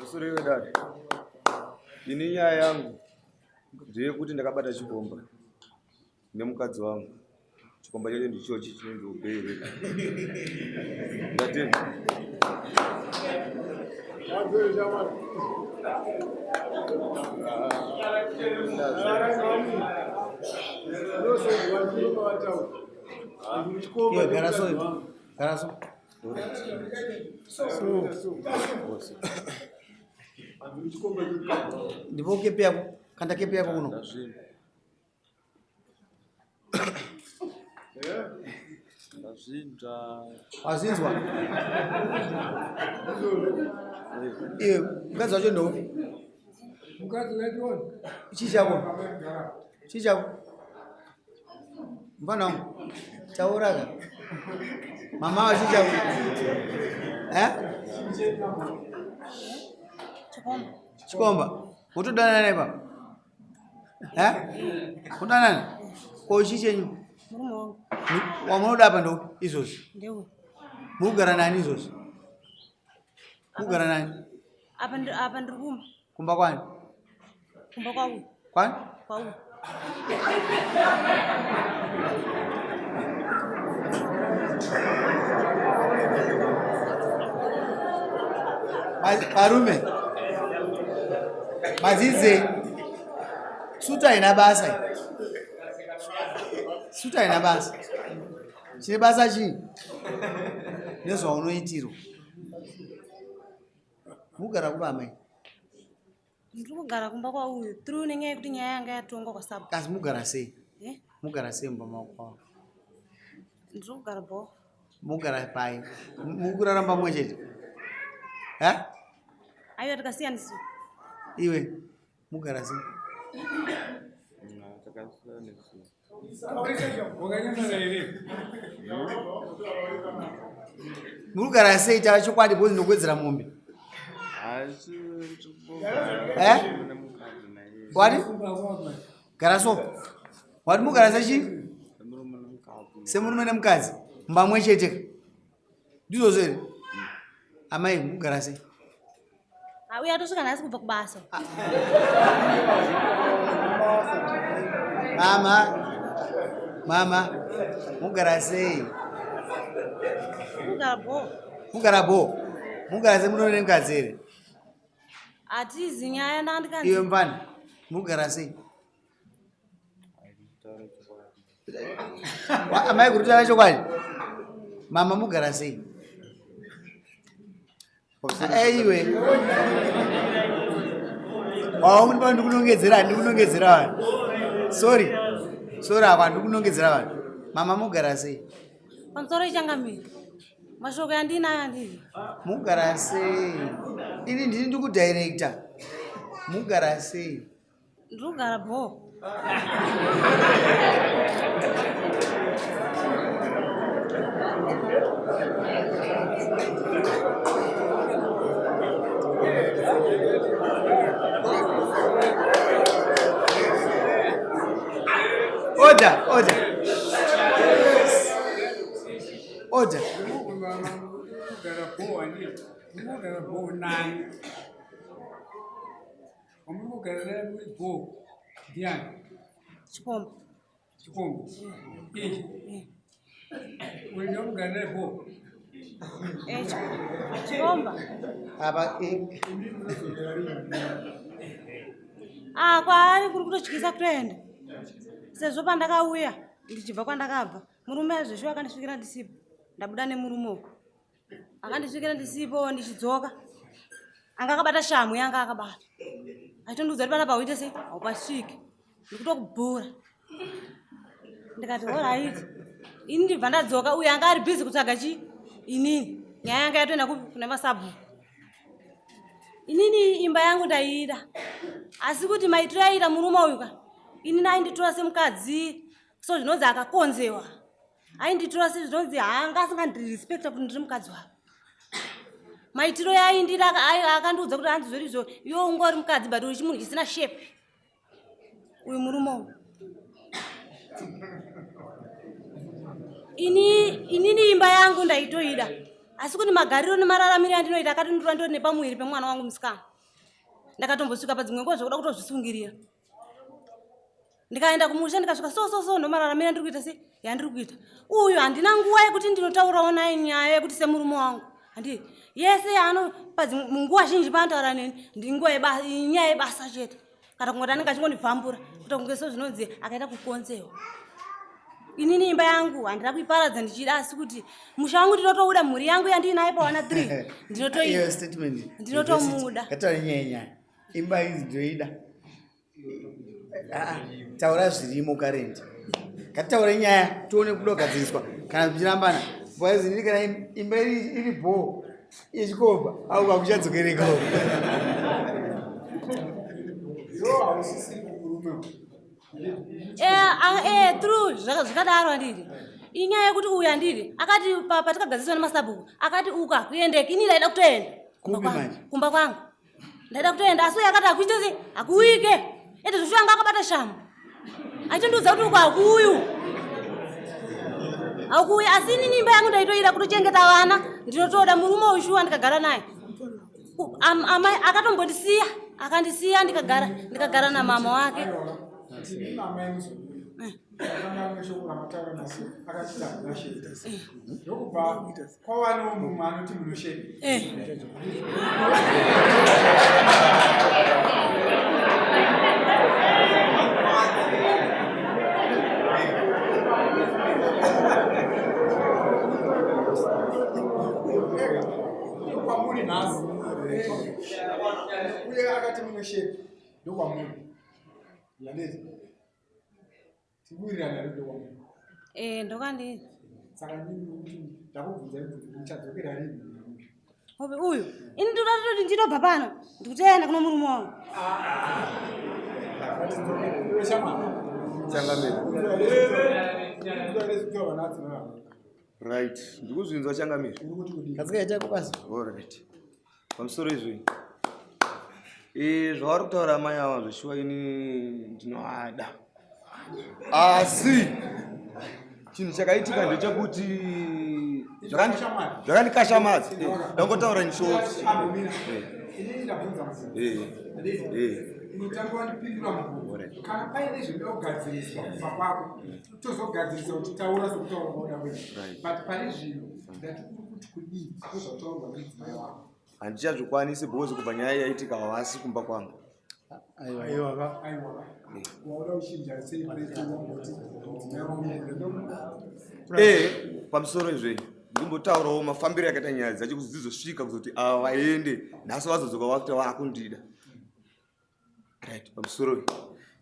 Pamusoro iwe dare. Ini nyaya yangu ndeyekuti ndakabata chikomba nemukadzi wangu. Chikomba chacho ndichochi chinonzi Obey. Ndatenda. Iwe gara so iwe. Gara so. Ndipo kepi yako. Kanda kepi yako kuno. Ndazvinzwa. Wazvinzwa? Iwe mukadzi wacho ndoupi? Mukadzi wacho Chii chako? Chii chako? Mfana wangu. Taura ka. Mama wa chii chako? Eh? Chikomba. Chikomba. Wotodanana naye baba? Eh? Kudanana? Ko chii chenyu? Murume wangu Wamunoda apa ndoupi izvozvi? ndeuyu. Muri kugara nani izvozvi? Muri kugara nani? Apa apa ndiri kumba. Kumba kwani? Kumba kwauyu. Kwani? Kwauyu. Varume mazize sutu haina basa iyi. Sutu haina basa. Chine basa chii? Nezvaunoitirwa. Mugara kuba amai. Ndiri kugara kumba kwauyu through nenyaya yekuti nyaya yanga yatongwa kwasabhuku. Kasi mugara sei? Eh? Mugara sei mumba mako kwavo? Ndiri kugara bho. Mugara pai? Mukuraramba mumwe chete? Eh? Aiwa tikasiyaniswa. Iwe mugara sei? Takasiyaniswa. Murikugara sei tava chokwadi because ndinokuwedzera mombe. Asi Eh? nemukadzi naye. Wati? Gara so. Wati mugara sei chii? Murume nemukadzi. Semurume nemukadzi. Mumba mumwe chete. Ndizvozvo here? Amai mugara sei? Auya atosvika nhasi kubva kubasa. Mama. Mama. Mugara sei? Kugara bho. Mugara bho. Mugara sei murume nemukadzi here? Hatizi nyaya ndandikanzi. Iwe mfana. Mugara sei? Amai kuri chokwadi. Mama mugara sei? Iwe. Wakuti ndikunongedzera, ndikunongedzera vanhu. Sorry. Sorry apa ndikunongedzera vanhu. Mama mugara sei? Pamusoro ichangamire. Mashoko yandinayo handii. Mugara sei? Ini ndini ndikudirector. Mugara sei? Ndiri kugara bho. Order, order. Order. Kugara bho handii. Kugara bho nani? Wamuri kugara naye muri bho ndiani? Chikomba. Chikomba. Ichi. Uyu ndiwamugara naye bho. Eh, chikomba. Apa eh, Ah, kwaari kuri kutotyisa kutoenda. Sezvo pandakauya ndichibva kwandakabva, murume zveshuwa akandisvikira ndisipo. Ndabuda nemurume uyu. Akandisvikira ndisipo ndichidzoka. Anga akabata shamhu yanga akabata. Achitondiudza kuti panapa uite sei? Haupasviki. Ndikutokubhura. Ndikati horaiti. Ini ndibva ndadzoka uyu anga ari busy kutsvaga chi inini. Nyaya yanga yatoenda kupi kuna masabhuku. Inini imba yangu ndaiida. Asi kuti maitiro aiita murume uyu ka. Inini ainditora semukadzi so zvinonzi akakonzewa. Ainditora sezvinonzi haanga asingandirespecta kuti ndiri mukadzi wake. Maitiro yaindira akandiudza kuti hanzi zvori izvo iwe unga uri mukadzi but uri chimunhu chisina shape. Uyu murume uyu. Ini inini imba yangu ndaitoida. Asi kuti magariro nemararamiro andinoita akatondura ndori nepamuviri pemwana wangu musikana. Ndakatombosvika padzimwe nguva zvekuda kutozvisungirira. Ndikaenda kumusha ndikasvika so so so ndomararamira ndiri kuita se yandiri kuita. Uyu handina nguva yekuti ndinotaurawo naye nyaya yekuti semurume wangu. Handi yese yaano munguva zhinji paanotaura neni ndinguva yebasa inyaya yebasa chete. Kana kungoti anenge achingondibvambura kuita kunge so zvinonzi akaita kukonzewa. Inini imba yangu handina kuiparadza ndichida asi kuti musha wangu ndinotouda mhuri yangu yandiinayo pawana 3 ndinotoiyo statement ndinotomuda. Ngataure nyaya nyaya. Imba idzi ndinoida. Ah, taura zvirimo current. Ngataure nyaya tione kuda kugadziriswa kana tichirambana. Boys ini kana imba iri bho yechikomba au kakuchadzokereka. Yo hausisiri murume. Eh, ah, eh, true zvakadaro handiti inyaya yekuti uyu handiti akati patikagadziswa nemasabhuku akati uku hakuendeki ini ndaida kutoenda kumba kwangu ndaida kutoenda asi uyu akati hakuite se hakuuike ende zvoshuwa anga akabata shamu achitondiudza kuti uku hakuuyu hakuuyi asi inini imba yangu ndaitoida kutochengeta vana ndinotoda murume uyu shuwa ndikagara naye amai akatombondisiya akandisiya ndikagara ndikagara namama wake ndokubva kwava nomumwe anoti munosheni eh. Ndokwamuri nhasi. Uye akati mune shepi ndokwamuri. Yandeti. Tikuwirirana here ndokwamuri? Eh, ndokwandiri. Saka ndini kuti ndakubvunza mibvunzo muchadzokera rini? Hope uyu. Ini ndoda kutoti ndinobva pano. Ndikutoenda kuno murume wangu. Changamire. Right, ndikuzvinzwa changamire. Kadzika chako basi. All right. Pamusoro izvi. Eh, zvavari kutaura amai ava zveshuwa ini ndinoada. Asi chinhu chakaitika ndechekuti zvakandikashamadza. Ndangotaura in short. Inini ndabvunza mubvunzo. Eh. Unotanga wandipindura mubvunzo. Kana paine zvinoda kugadziriswa kumba kwako, tozogadzirisa kuti taura sekutaura kwauda kuita. But pari zvino ndati uri kuti kudii ndozvataurwa nemudzimai wako. Handichazvikwanisi because kubva nyaya yaitika havasi kumba kwangu. Aiwa aiwa. Wauda kuchinja sei pari mudzimai wangu? Eh, pamusoro izve ndimbotaurawo mafambiro akaita nyaya dzacho kuti dzizosvika kuzoti ava vaende nhasi vazodzoka vakuti vakundida. Right, pamusoro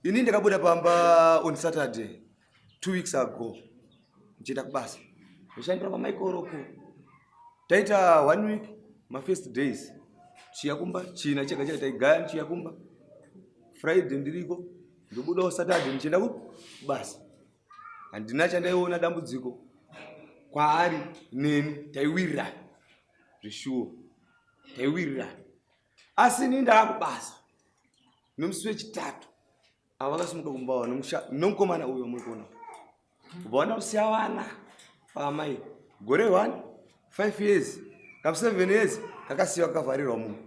ini ndakabuda pamba on Saturday 2 weeks ago ndichienda kubasa ndishandira kwamaikoroko taita 1 week mafirst days chiya kumba china chega chega taigaya ndichiya kumba Friday ndiriko ndobudawo Saturday ndichienda kubasa handina chandaiona dambudziko kwaari neni taiwirirana zveshuwa taiwirirana asi ini ndaakubasa nomusi wechitatu ava vakasimuka kumba nomukomana uyo wamuri kuona kubva vana kusiya vana paamai gore 1 5 years kam 7 years kakasiyiwa kakavharirwa munhu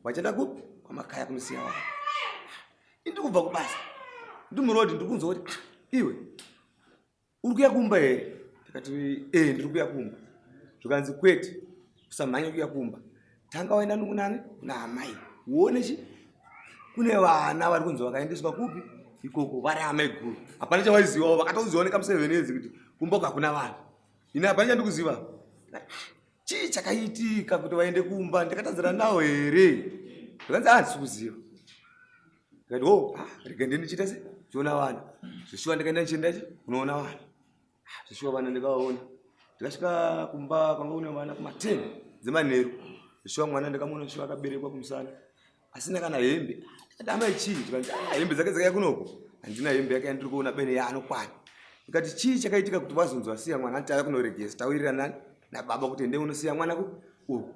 vachienda kupi kwamakaya kunosiya vana indi kubva kubasa ndimurodhi ndiri kunzwa kuti ah, iwe uri kuya kumba here ndikati e ndiri kuya kumba zvikanzi kwete usamhanye kuya kumba tanga waenda nokunani kuna amai uone chi kune vana vari kunzi vakaendeswa kupi ikoko vari amai guru hapana chawaizivawo vakatoziva nekamuseveni edzi kuti kumba uku hakuna vanhu ini hapana chandikuziva chii chakaitika kuti vaende kumba ndakatadzana nawo here zvikanzi handisi kuziva ndikati o oh, ah, rega ndiende ndichiita se chiona vana zveshuwa ndikaenda ndichienda chi kunoona vana ah, zveshuwa vana ndikavaona ndikasvika kumba kwanga kune vana kuma 10 dzemanheru zveshuwa mwana ndikamuona zveshuwa akaberekwa kumusana asina kana hembe ndikati amai chii ndikanzi ah, hembe dzake dzakaya kunoko handina hembe yake yandiri kuona bene yaanokwana ndikati chii chakaitika kuti vazonzi vasiya mwana anti tava kunoregesa tawirira nani nababa kuti ende unosiya mwana ku uku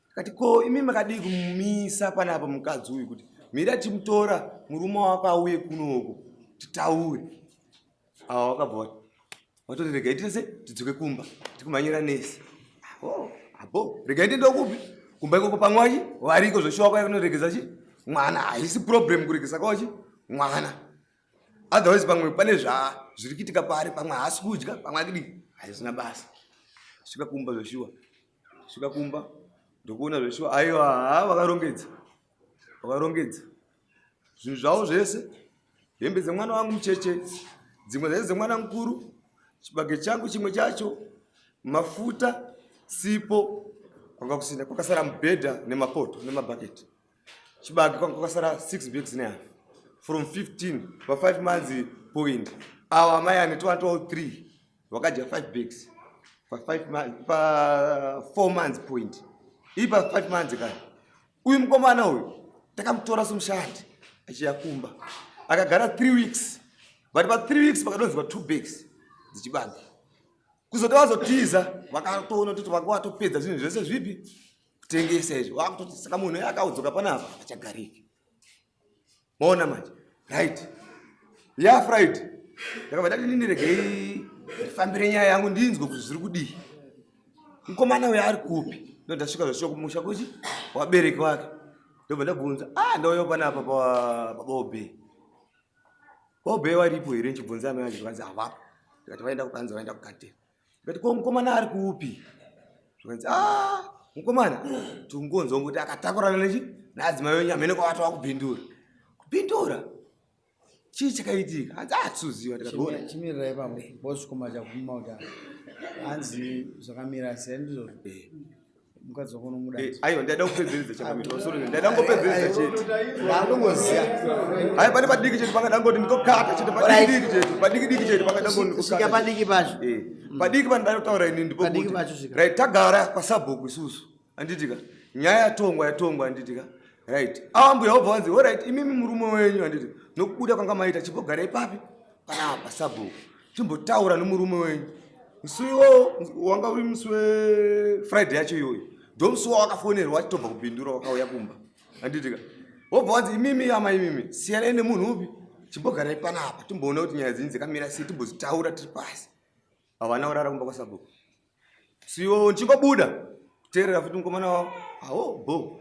ndikati ko imi makadii kumumisa panapa mukadzi uyu kuti mira timutora murume wako auye kunoko titaure ava vakabva vatoti regai tese tidzoke kumba tikumhanyira nesi oh, apo regai ndiende kupi kumba ikoko pamwe wachi variko zveshuwa kwaya kunoregeza chi Mwana haisi problem kuregesa kwachi mwana. Otherwise pamwe pane zva zviri kuitika paari pamwe haasi kudya pamwe akidii haisina basa. Svika kumba zveshuwa. Svika kumba ndokuona zveshuwa aiwa haa vakarongedza. Vakarongedza. Zvinhu zvavo zvese hembe dzemwana wangu mucheche dzimwe dzacho dzemwana mukuru chibage changu chimwe chacho mafuta sipo kwanga kusina kwakasara mubhedha nemapoto nemabhaketi chibage kwanga kwakasara 6 bags nehalf from 15 pa 5 months point awa amai ane 2 3 wakadya 5 bags pa 5 months pa 4 months point ii pa 5 months kani uyu mukomana uyu takamutora somushandi achiya kumba akagara 3 weeks but pa 3 weeks pakadonzwa 2 bags dzichibage kuzoti vazotiza vakatoona kuti vanga vatopedza zvinhu zvese zvipi kutengesa izvi vakutoti saka munhu akaudzoka panapa achagariki maona manje right ya friday ndakabva ndati nini regei ndifambire nyaya yangu ndinzwe kuti zviri kudii mukomana uyo ari kupi ndo ndasvika zvasvika kumusha kuchi wabereki wake ndobva ndabvunza ah ndauya panapa pabaobey baobey waripo here ndichibvunza amai vacho zvikanzi havapo ndikati vaenda kukanzi vaenda kugadheni ndikati ko mukomana ari kupi zvikanzi ah mukomana tingonzwa kuti akatakurana nechi naadzimai wenyu hamene kwavati wakupindura kupindura chii chakaitika hanzi atsuziwa ah, ndikati chimirira ipapo bosvikoma chakuma kuti hanzi zvakamira sei ndizvozvo eh. mukadzi wako unomuda eh, aiwa ndaida kupedzeredza chakamira sorry ndaida kungopedzeredza chete ndakungosiya hai pane padiki chete pangada ngoti ndikokata chete padiki diki chete padiki diki chete pangada ngoti ndikokata padiki pacho eh padiki pandada kutaura ini ndipo padiki pacho svika right tagara kwasabhuku isusu handitika nyaya yatongwa yatongwa handitika right awa mbuya wobva wanzi alright imimi murume wenyu handiti nokubuda kwanga maita chimbogarai papi panapa sabhuku chimbotaura nomurume wenyu musi iwowo wanga uri musi wefriday yacho iyoyo ndo musi wawakafonerwa achitobva kupindura wakauya kumba handitika wobva wanzi imimi ama imimi siyanai nemunhu upi chimbogarai panapa timboona kuti nyaya dzenyu dzakamira sei timbodzitaura tiri pasi havana kurara kumba kwasabhuku siwo ndichingobuda kuteerera futi mukomana wavo awo bo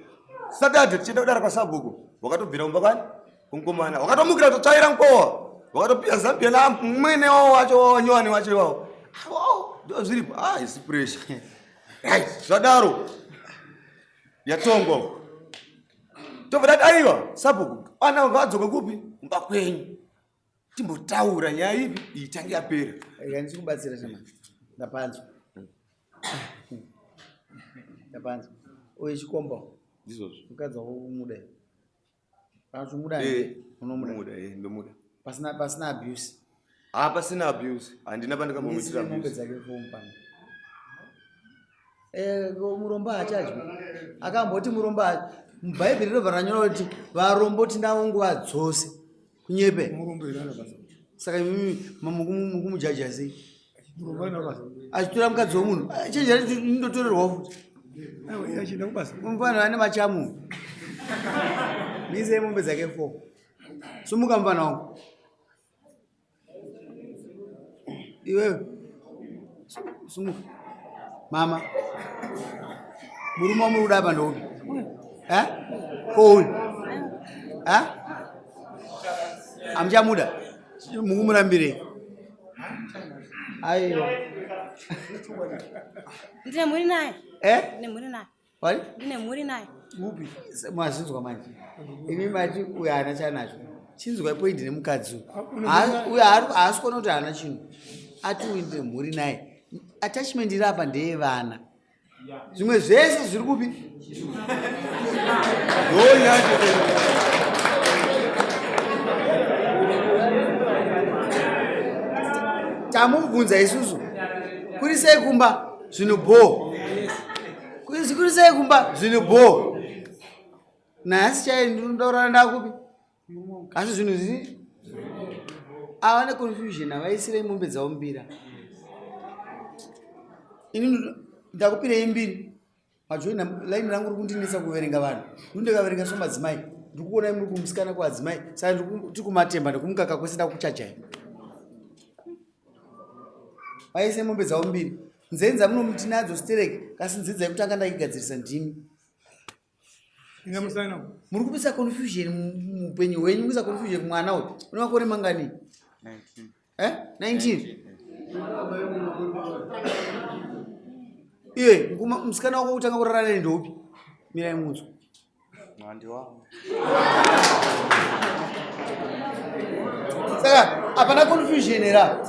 saturday tichienda kudara kwasabhuku wakatobvira kumba kwani kumukomana wakatomukira kutotsvaira mukowa wakatopiya zambia namwene wavo wacho wanyowani wacho iwawo awo ndo zviripo ah isi pressure right zvadaro yatongwa tobva tati aiwa sabhuku ana vadzoke kupi kumba kwenyu timbotaura nyaya ipi iyi tange yapera handisi kubatsira chama ndapanzwa ndapanzwa uye chikomba ndizvozvo mukadzi wako umuda kana uchimuda eh, unomuda eh, ndomuda pasina pasina abuse ha pasina abuse handina pandakambomuitira mombe dzake fomu pano eh, murombo haachadyi akamboti murombo mubhaibheri rinobva ranyora kuti varombo tinavo nguva dzose kunyepe saka imimi mukumujaja sei achitora mukadzi wemunhu chenjera ndotorerwa futi mufana ane machamu misei mombe dzake fo sumuka mufana wangu iwewe sumuka mama murume wamuri kuda apa ndoupi eh? kouyu eh? amuchamuda mukumurambirei aiwa ndine mhuri naye eh? ndine mhuri naye Wari? Ndine mhuri naye. Upi? Mazvinzwa manje. Imi mati uyu haana chanacho. Chinzwai point nemukadzi uyu. Uyu haasi kuona kuti haana chinhu. Ati uyu ndine mhuri naye. Attachment iri apa ndeyevana. Zvimwe zvese zviri kupi? Tamubvunza isusu. Kuri sei kumba? Zvinhu bhoo. Kuri sei kumba zvinhu bhoo. Nhasi chai ndinotaura ndakupi? Asi zvinhu zvi ava ne confusion havaisirei mombe dzavo mbira. Ini ndakupirei mbiri. Majoina line rangu riri kundinetsa kuverenga vanhu. Ndini ndikaverenga so madzimai. Ndikukuonai muri kumusikana kuadzimai. Saka ndiri kumatemba nekumukaka kwese ndakuchajai. Vaise mombe dzavo mbiri. Nzenza munomuti nadzo stereki kasi nzenza yekutanga ndaigadzirisa ndimi. Muri kubisa confusion muupenyu hwenyu, kuisa confusion kumwana uyu. Une makore mangani? 19. 19. Iye, musikana wako kutanga kurara naye ndoupi? Mirai munzwa. Saka hapana confusion here apa?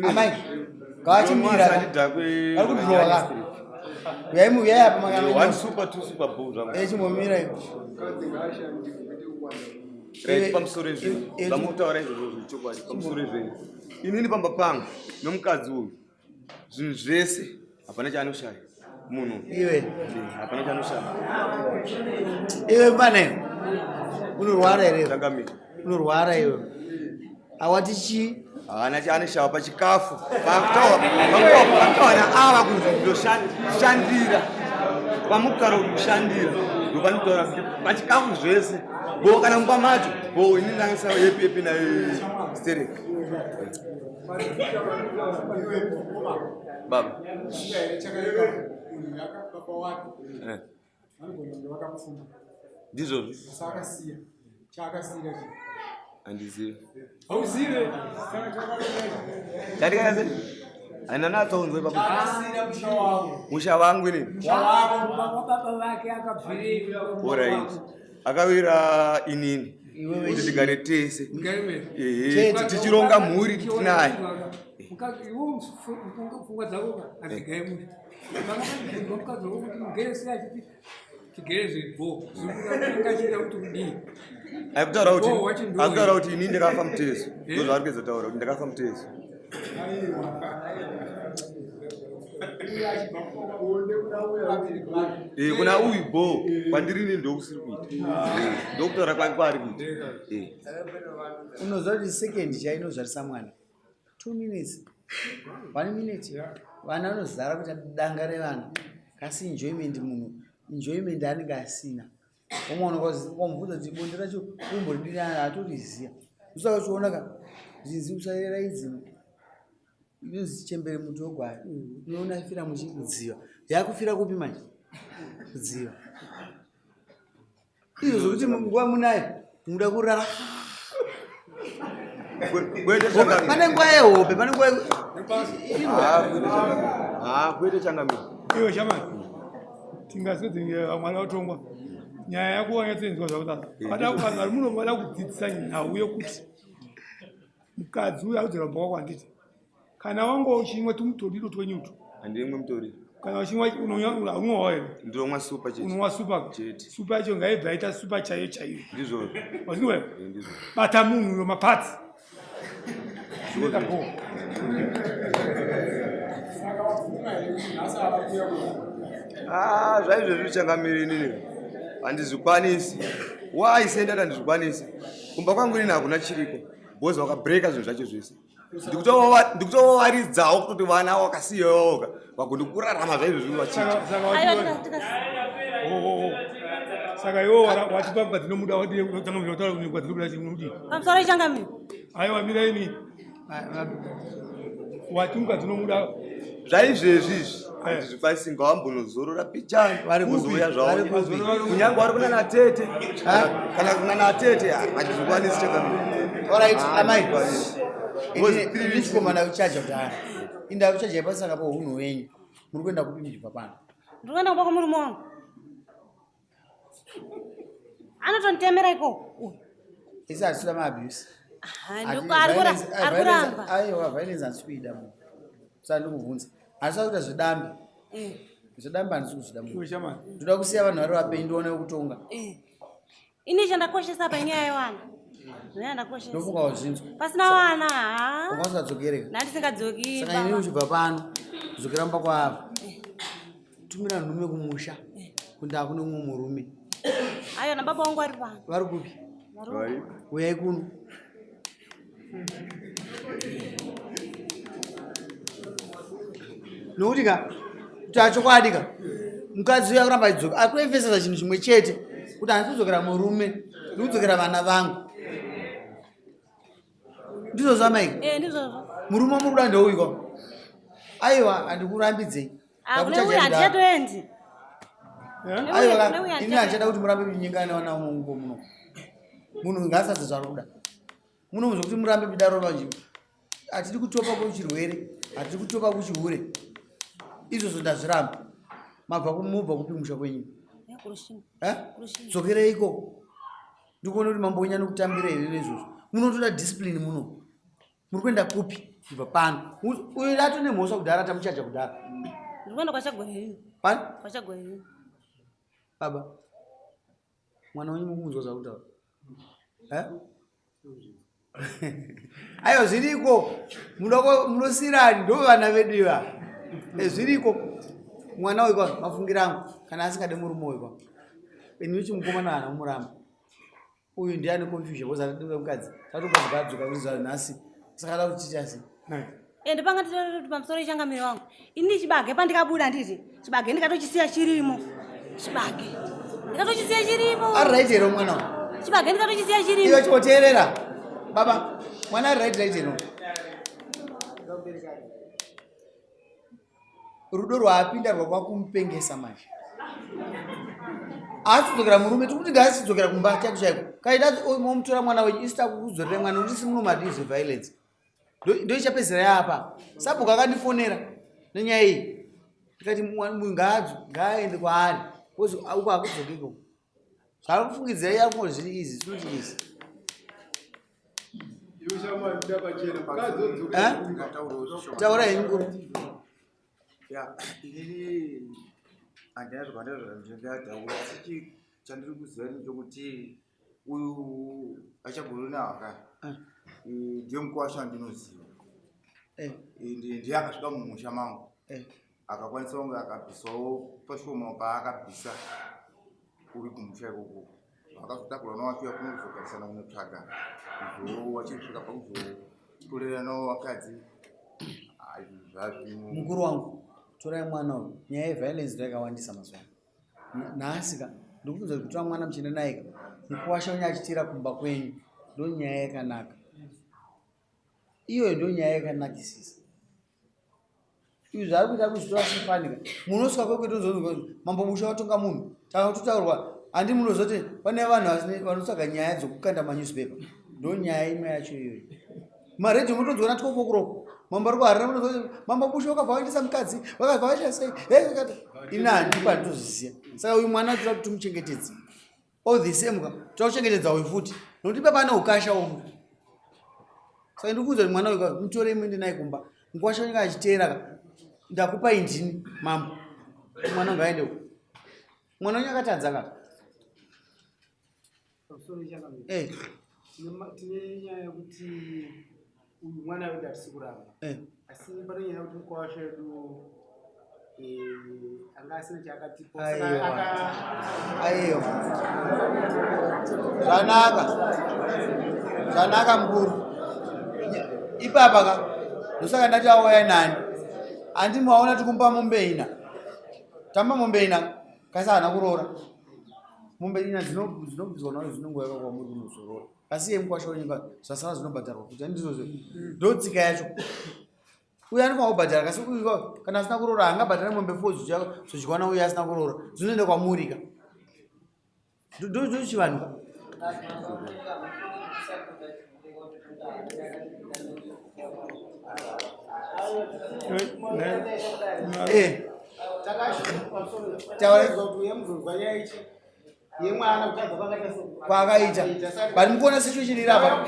Amai, ngavachimira. Vari kudhirowa ka. Uyai uyai apa makana. One super, two super bull zvangu. Eh, chimbomira ipo. Right, pamusoro izvi. Zvamukutaura izvozvo zvechokwadi pamusoro izvi. Inini pamba pangu nomukadzi uyu zvinhu zvese hapana chaanoshaya munhu iwe hapana chaanoshaya iwe pane unorwara here unorwara iwe awati chii haana chaanoshaya pachikafu pakutaura ava kunzi ndoshandira pamukutaura kuti kushandira ndopanotaura kuti pachikafu zvese bo kana mumba macho bo ini ndangisa yepi yepi nayo sterek Baba. Eh. Ndizvozvo. Handizive. Hauzive. Chandikanyatse haina natsounzwe ipapo. Musha wangu ini. Alright. Akawira inini. Kuti tigare tese. Ehe, tichironga mhuri tinaye. Pfungwa dzako hadzigare mushe. Mukadzi wako kuti mugere sei achiti tigere zvibho zvingachiita kuti kudii? Akutaura kuti akutaura kuti ini ndakafa mutezo. Ndozvaari kuedza kutaura kuti ndakafa mutezo. Eh, kuna uyu bo kwandiri ini ndokusiri kuita eh, ndokutaura kwake kwaari kuita eh. Unoziva kuti second chai inozvarisa mwana two minutes one minute vana vanozara kuita danga revana kasi enjoyment munhu enjoyment anenge asina umwe ukamubvunza kuti bonde racho umboridira hatoriziya usaka uchiona ka zvinzi usarera idzi inonzi chembere muti wegwaya unoona ifira muchikudziva yakufira kupi manje kudziva izvo zvokuti nguva munayo muda kurara pane nguva yehope pane nguva kwete changamire iwe shamani tingaswedze vamwe vatongwa nyaya yako wanyatsoinzwa zvakudaro vanhu vari muno vada kudzidzisa nhau yekuti mukadzi uyo audzira kumba kwako handiti kana wanga uchimwa tumutoriro twenyu utwu handimwe mutoriro kana uchimwa unonwawo here ndinonwa supa chete unonwa supa chete supa yacho ngaibva yaita supa chaiyo chaiyo ndizvo wazinwa eh, ndizvo bata munhu uyo mapatsi zvinoita bho ah zvaizvezvi changamire inini handizvikwanisi why sendati handizvikwanisi kumba kwangu inini hakuna chiriko because wakabreaka zvinhu zvacho zvese ndikutovawaridzawo kutoti vana wakasiyawoka vagone kurarama zvaizvozvi vachiita saka iwo watipa mukadzi nomuda wadimukadzi nomuda chimudi pamusoro ichangamire aiwa mira ini wati mukadzi nomuda zvaizvezvi izvi handizvikwanisi ngawambonozorora pichani uzouya zvavo kunyange vari kunana tete kana kunana tete handizvikwanisi chakamira Alright, amai. Ini chikomana kuchaja kudhara. Inda kuchaja ipasaka po hunhu wenyu. Muri kuenda kupi muchibva pano? Ndiri kuenda kumba kwemurume wangu. Anotonditemera ikoko. Uyu. Isi hatisi ma abuse. Ari kuramba. Aiwa, violence handisi kuida munhu. Usandikubvunza. Handisi kuita zvedambe. Eh. Zvedambe handisi kuzvida munhu. Ndoda kusiya vanhu vari vapenyu ndione kutonga. Eh. Ini chandakoshesa apa inyaya yewana. Nyaya ndakoshesa. Ndofunga wazvinzwa. Pasina wana ha. Wanga usingadzokereka. Ndandisingadzoki. Saka inini uchibva pano dzokera mumba kwaava. Tumira nhume kumusha. Kuti akune mumwe murume. Ayo na baba wangu ari pano. Vari kupi? Uyai kuno. Nokuti ka kuti achokwadi ka mukadzi uya kuramba achidzoka akuemfesesa chinhu chimwe chete kuti handisi kudzokera murume ndikudzokera vana vangu ndizvozvo amai eh, ndizvozvo murume wamuri kuda ndeuyu kwa aiwa handikurambidzei ah, handichatoendi aiwa ini handichada kuti murambe muchinyengana nevana vangu muno munhu ngaasadze zvaari kuda muno zvekuti murambe mudaro manje hatidi kutopa kuchirwere hatidi kutopa kuchihure izvozvo ndazviramba mabva kumubva kupi musha kwenyu eh? dzokereiko ndikuona kuti mambo wenyu anokutambira here neizvozvo munotoda discipline muno muri kuenda kupi kubva pano uyu ato nemhosva kudhara tamuchaja kudhara pani baba mwana wenyu mukunzwa zvakutaura eh? aiwa zviriko munosirani ndo vana vedu iva eh, zviriko mwana uyu kwa mafungira angu kana asingade murume uyu kwa ini uchimukomana hana muramba uyu ndiye ane confusion because atadira mukadzi tatobva adzoka kuziva nhasi saka ada kuchiita sei ende panga nditoti pamusoro ichangamire wangu ini chibage pandikabuda nditi chibage ndikatochisiya chirimo chibage ndikatochisiya chirimo ari right here mwana chibage ndikatochisiya chirimo iwe chioteerera baba mwana ari right right here rudo rwaapinda rwakwakumupengesa manje asidzokera murume tikuti ngaasidzokera kumba chaiko chaiko kaida momutora mwana wenyu isi takukudzorera mwana kuti si muno madii zveviolence ndoichapedzera yaapa sabhuku akandifonera nenyaya iyi ndikati ngaaende kwaari bcause uko hakudzokeko zvaari kufungidzira iye ari kungoti zviri izi sinoti izi eh? taura henyu mukuru Ya, inini handina zvakawanda zvandingataura asi chandiri kuziva ndechekuti uyu achagorona aka eh. ndiye mukwasha wandinoziva eh. ndiye akasvika mumusha mangu eh. akakwanisa kunge akabvisawo pashoma paakabvisa uri kumusha ikoko akazotakura nawachiuya kuno kuzogarisana kunotsvaga kuzo wachisvika pakuzotoreranawo vakadzi mukuru wangu torai mwana uyu nyaya yeviolence ndoyakawandisa mazuva ano nhasi ka ndikubvunza kuti kutora mwana muchienda naye ka mukuwasha wenyu achitiira kumba kwenyu ndonyaya yakanaka iyoyo ndonyaya yakanakisisa izvi zvaari kuita kuzvitora sefanika munosvika kwekuita uzonzwa mambo musha watonga munhu tatotaurwa handi munozoti pane vanhu vanotsvaga nyaya dzokukanda manewspaper ndo nyaya imwe yacho iyoyo maredhiyo mutonzwa na 12 o'clock mambo ari kuharira munozoti mambo busha wakabva waendesa mukadzi wakabva waita sei ini handipo handitozviziva saka uyu mwana toda kuti timuchengetedze all the same ka toda kuchengetedza uyu futi nokuti baba ane ukasha umu saka ndikuudza kuti mwana uyu ka mutorei muende naye kumba mukwasha unenge achiteera ka ndakupai ndini mambo mwana ngaende uko mwana wenyu akatadza ka eh. Tine nyaya yekuti uyu mwana wedu hatisi kuramba eh. asi pane nyaya yekuti mukwasha wedu eh, anga asina chaakatipa aiwa zvanaka zvanaka mukuru ipapa ka ndosaka ndati auya nani handi maona tikumba mombe ina tamba mombe ina kasi haana kuroora mombe ina dzinobviswa nayo dzinongoyaka kwamuri kunozorora asi iye mukwasha wenyika zvasara zvinobhadharwa kuti andizvozvo ndotsika yacho uyo anofanira kubhadhara kasi uyu kana asina kuroora haangabhadhara mombe fo zvodyiwa nauyo asina kuroora zvinoenda kwamuri ka ndochivanhu ka Eh. Taura yemwana kutadza kwakaita kwaakaita but mukuona situation iri apa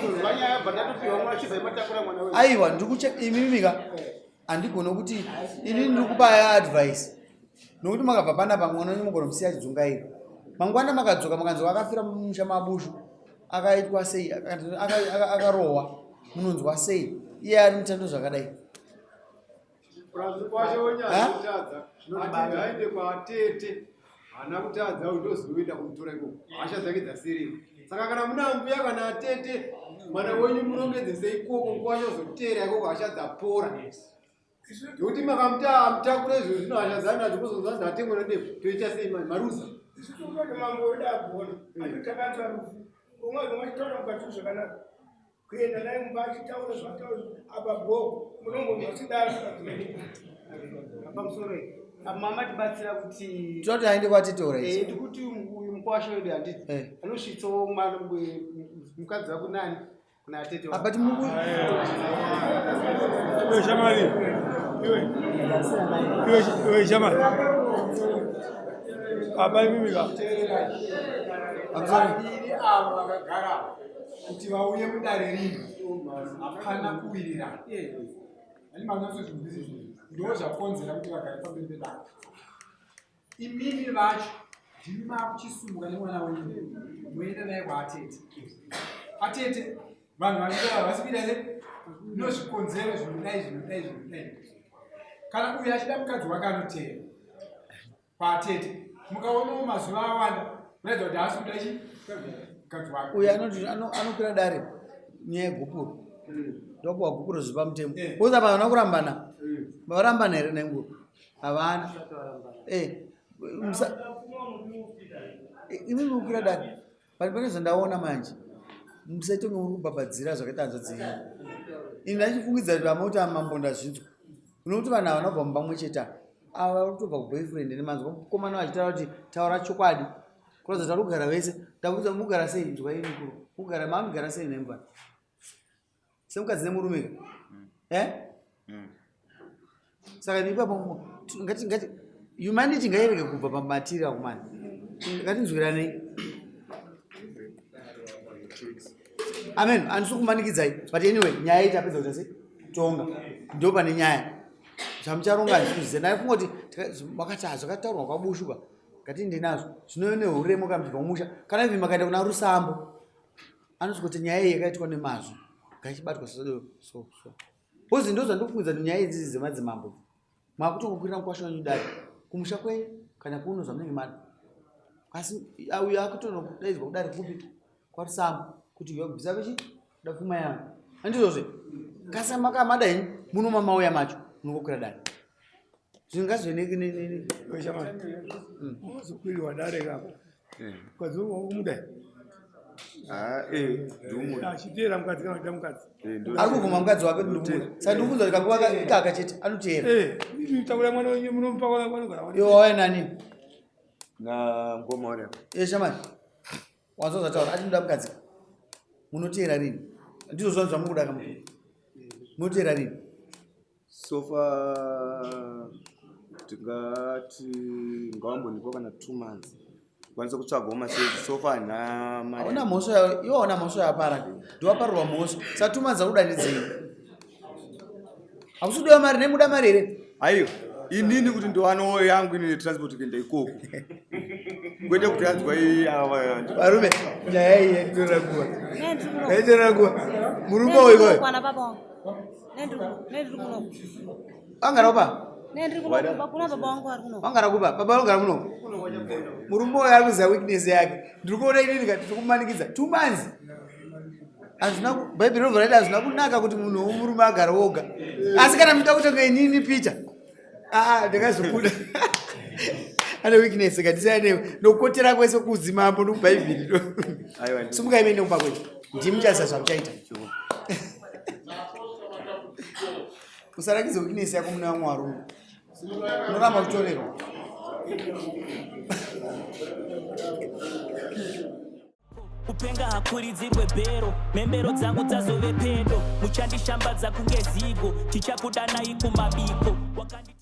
aiwa ndiri imimika handigone kuti inini ndiri kupa advice nokuti makabva panapa mwana wenyu mugona musiya achidzungaira Mangwana makadzoka makanzi akafira mumusha mabushu akaitwa sei akarohwa munonzwa sei iye ari mutando zvakadai aende kwatete haana kutadza ndozoenda kumutora ikoko hasha dzake dzasirira saka kana muna mbuya kana atete mwana wenyu murongedzese ikoko nguva yozoteera ikoko hasha dzapora nekuti makamutakura izvo zvino hasha dzanadzo kuzonzwa ndatengwa nodebvu toita sei maruza isu tokati mambo wedu agona atotakatwa rufu umwe umwe achitaura mukati zvakanaka kuenda naye mumba achitaura zvataura apa bho munombonzwa chidaro pamusoro mama tibatsira kuti tinoti aende kwatiteura eh, ndikuti uyu mukwasha wedu handiti eh. anosvitsawo mwana mukadzi wako nani kuna tete ah, but muku iwe shamari iwe iwe iwe shamari apa imimi ka vaviri avo vakagara kuti vauye mudare rino hapana kuwirirana ani manyatsozvinzwisisa ndo zvakonzera kuti vagare pamberi pedare Imimi vacho ndimi makuchisumuka nemwana wenyu moenda naye kwaatete. Atete vanhu vanenge havasi kuita se nozvikonzero zvinodai zvinodai zvinodai. Kana uyu achida mukadzi wake anoteera kwaatete. Mukaonawo mazuva awanda kuratidza kuti haasi kuda chi mukadzi wake. Uyu anoti anokwira dare nyaya yegupuro. Ndokuwa gupuro zviri pamutemo. Woza pavana kurambana. Varambana here nenguro? Havana. Eh, eh, imi mukwira dare but pane zvandaona manje musaite kunge muri kubhabhadzira zvakaita hanzvadzi yenyu ini ndachifungidza kuti vamwe kuti mambo ndazvinzwa unokuti vanhu ava vanobva mumba mwe chete ava vari kutobva kuboyfriend nemanzwa mukomana vachitaura kuti taura chokwadi kuratidza kuti vari kugara vese ndabvunza mugara sei nzwa ini kuro mugara mamugara sei nemba semukadzi nemurume ka mm. eh mm. saka ipapo ngati ngati humanity ngairege kubva pamatiri akumana ngatinzwiranei amen handisi kumanikidzai but anyway nyaya iyi tapedza kuita sei tonga ndo pane nyaya zvamucharonga handisi kuziva ndaifunga kuti makati zvakataurwa kwabushuka ngatinde nazvo zvinove neuremo kana muchibva kumusha kana ivi makaenda kuna rusambo anosvika kuti nyaya iyi yakaitwa nemazvo ngaichibatwa so so so bcoz ndo zvandikufungidza kuti nyaya idzidzi dzemadzimambo makutongokwirira mukwasha wenyu dare kumusha kwenyu kana kuno zvamunenge mada asi uyo akutonodaidzwa kudare kupi kwarusambo kuti bvisa vechi da pfuma yangu andizvozve kasi makamada henyu muno mamauya macho munongokwira dare zvinhu ngazvive wazokwiriwa dare kako mukadzi wakumudai achiteera mukadzi kana kuita mukadzi ari kubvuma mukadzi wake saka ndikufunza kuti kanguva ikaka chete anoteera takura mwana wenyu munomupa kwanogara iwe wauya nani na mukoma uri apa e shamani wanzwa zvataura ati ndoda mukadzi munoteera rini ndizvo zvanhu zvamukuda kamu munoteera rini sofa tingati ngawambonipa kana two months kwanisa kutsvagawo masezi sofa haina mari hauna mhosva iwe hauna mhosva yapara ndiwaparirwa mhosva sa two months akuda ndedzei hakusi kudiwa mari nemuda mari here aiwa inini kuti ndiwanawo yangu inini transport kuenda ikoko kwete kuti anzwa varume nyaya iyi yaitorera nguva yaitorera nguva murume uyu Angara kupa? Angara kupa? Baba vangara kuno. Murume uyo ari kuziva weakness yake. Ndiri kuona inini kati tiri kumanikidza 2 months. Hazvina Bhaibheri robva raiti hazvina kunaka kuti munhu womurume agare woga. Asi kana muchida kutonga inini Peter. Ah, ndakazobuda. Ane weakness ngatisiyane nokukotera kwese kudzimambo nokubhaibheri. Simukai muende kumba kwenyu. Ndimi muchaziva zvamuchaita. Usarakidze weakness yako mune vamwe varume. Unoramba kutorerwa. Kupenga hakuridzirwe bhero, mhembero dzangu dzazove pedo, muchandishambadza kunge zigo, tichakudanai kumabiko. Wakandi